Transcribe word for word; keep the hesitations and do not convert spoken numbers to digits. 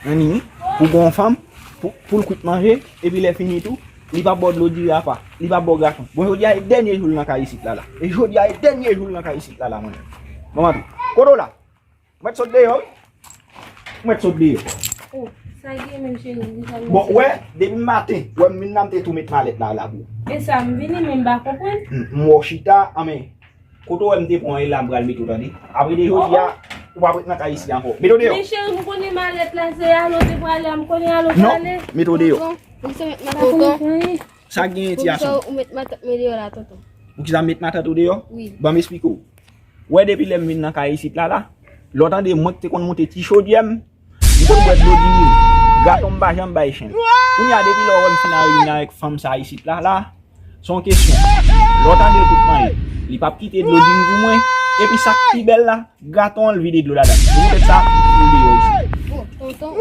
Nan nini, pou gon fanm, pou, pou l kwit manje, epi lè fini tou, li pa ba w dlo diri apa, li pa ba w gason. Bon, jodi a e dènye jou l nan kay isit la la. E jodi a e dènye jou l nan kay isit la la, mwen menm. Manman tou. Kote w la? Mwen sot deyò, wi. Mwen sot deyò. Oh, sa gen menm cheri, li sa Bon, wè, depi maten, wè m vin la, m te tou met malèt la, la pou. E sa, m vini, men m pa konprann. M, m wè w chita, anmen. Kote w wè m te pran e la, m pral mete w tande. Apre de jodi a, ou p ap ret nan kay isi ankò. Mete w deyò. Men cheri, m konnen malèt la, se ale w te prale a, m konnen ale w prale. Non, mete w deyò. Tonton, pou ki sa w met matant mwen deyò la, tonton? Pou ki sa m met matant ou deyò? Wi. Ban m esplike w. Wè depi lè m vin nan kay isit la la, lè w tande mwen ki te konn moute ti chodyè m, m konn bwè dlo diri. Gaton m pa janm bay chen. Kounye a depi lè w wè m fin al vin avèk fanm sa isit la la, se yon kesyon. Lè w tande l kout manye, li p ap kite dlo diri pou mwen. Epi sa k pi bèl la, gaton an l vide dlo ladan. Se poutèt sa, m deyò isi. Bon, tonton,